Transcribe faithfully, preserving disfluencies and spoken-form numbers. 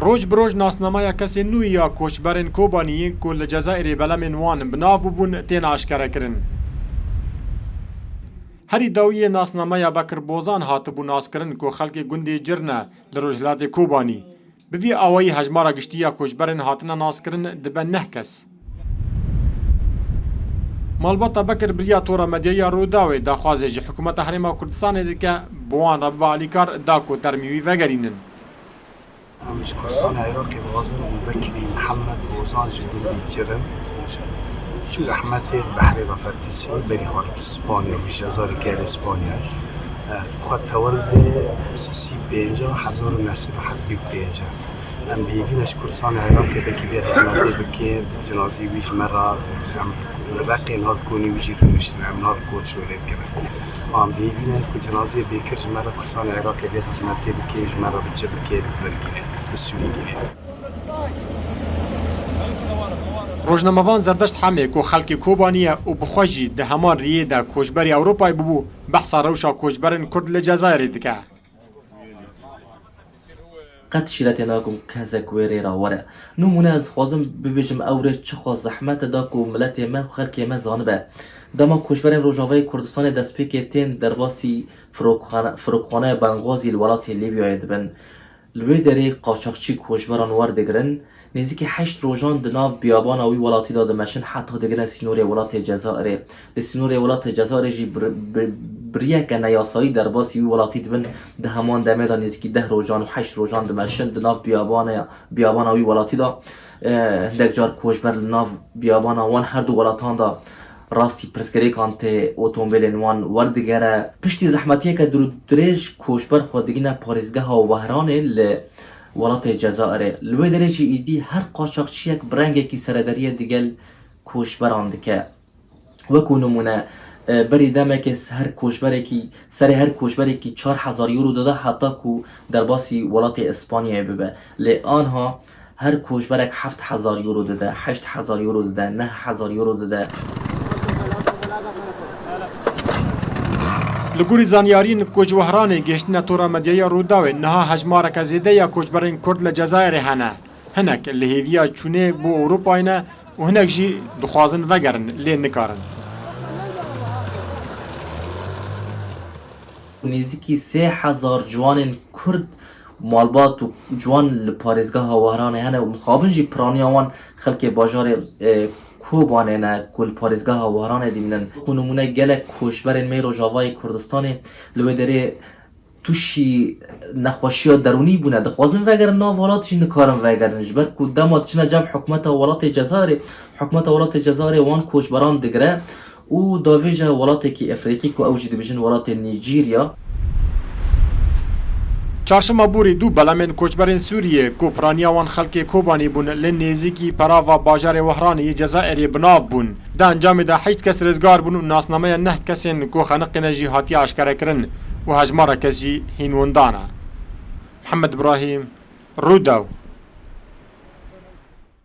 Roj bi roj nasnameya kesên nû ya koçberên Kobanî yên ku li Cezayirê belemên wan bi nav bûbûn tên aşkerekirin. Herî dawiyê nasnameya Bekir Bozan hatibû naskirin ku xelkê gundê Cirne li rojhilatê Kobanî. Bi vî awayî hejmara giştî ya koçberên hatine naskirin dibe neh kes. Malbata Bekir bi riya Tora Medyayî ya Rûdawê daxwazê ji Hikûmeta Herêma Kurdistanê dike, bi wan re bibe alîkar da ku termî wî vegerînin. Em ji Kurdistanê Iraqê dixwazin Bekirî Mihemed Bozan ji gundî Cirin çû rehmetê li behrê ve fetisî, berî xwe li Spanya, li Cezayirê gere Spanya. Xwe tewellidê sisî pênca hezar û neh sed û heftê û pênc e. Em bi hêvî ne ji Kurdistanê Iraqê bekî vê xizmetê bike, cinazî wî ji me re, em li Reqê niha li konê wî jî rûniştine, em niha li Koçolê dikevin. Em bi hêvî ne ku cinaziyê Bekir ji me re Kurdistanê Iraqê vê xizmetê bike, ji me re bi ci bike, bi vir gire, bi sûrî gire. Rojnamevan Zerdeşt Hemê ku xelkê Kobanî ye û bi xwe jî di heman riyê de koçberî Ewropayê bûbû, behsa rewşa koçberên Kurd li Cezayirê dike. Qet şîretê nakim kesek wê rê re were. Nimûne ez dixwazim bibêjim ew rê çiqas zehmet e da ku miletê me û xelkê me zanibe. Dema koçberên Rojavayê Kurdistanê destpêkê tên derbasî firokxane-, firokxaneya Bengazî li welatê Lîbyayê dibin. Li wê derê qaçaxçî koçberan werdigirin. Nêzîkî heşt rojan di nav biyabana wî welatî de dimeşin heta digine sînorê welatê Cezayirê. Li sînorê welatê Cezayirê jî bi, bi, bi riyeke neyasayî derbasî wî welatî dibin. Di heman demê de nêzîkî deh rojan û heşt rojan dimeşin di nav biyabana, biyabana wî welatî de. E, hindek car koçber li nav biyabana wan her du welatan de rastî pirsgirêkan tê, otomobilên wan werdigere. Piştî zehmetiyeke dûr û dirêj koçber xwe digine parêzgeha Wehranê li welatê Cezayirê. Li wê derê jî îdî her qaçaxçiyek bi rengekî serederiye digel koçberan dike. Wekû nimûne, e, berî demekê s-, her koçberekî, serê her koçberekî çar hezar euro dide heta ku derbasî welatê Îspanyayê bibe. Lê anha her koçberek heft hezar euro dide, heşt hezar euro dide, neh hezar euro dide. Li gorî zanyariyên ku ji Wehranê gihiştine Tora Medyaya Rûdawê, niha hejmareke zêde ya koçberên Kurd li Cezayirê hene. Hinek li hêviya çûnê bo Ewropayê ne û hinek jî dixwazin vegerin, lê nikarin. Nêzîkî sê hezar ciwanên Kurd, malbat û ciwan li parêzgeha Wehranê hene û mixabin jî piraniya wan xelkê bajarê, e, Kobanê ne ku li parêzgeha Wehranê dimînin. Ku nimûne gelek koçberên me Rojavayê Kurdistanê li wê derê tûşî nexweşiya derûnî bûne. Dixwazin vegerin nav welat jî nikarin vegerin. Ji ber ku dema diçine cem hikûmeta welatê Cezayirê, hikûmeta welatê Cezayirê wan koçberan digire û davêje welatekî Efrîqî ku ew jî dibêjin welatê Nîjerya. Çarşema borî du belemên koçberên Sûriyê ku piraniya wan xelkê Kobanî bûn li nêzîkî perava bajarê Wehranê yê Cezayirê bi nav bûn. Di encamê de heşt kes rizgar bûn û nasnameya neh kesên ku xeniqîne jî hatiye aşkerekirin û hejmara kes jî hîn windan e. Mihemed Îbrahîm, Rûdaw.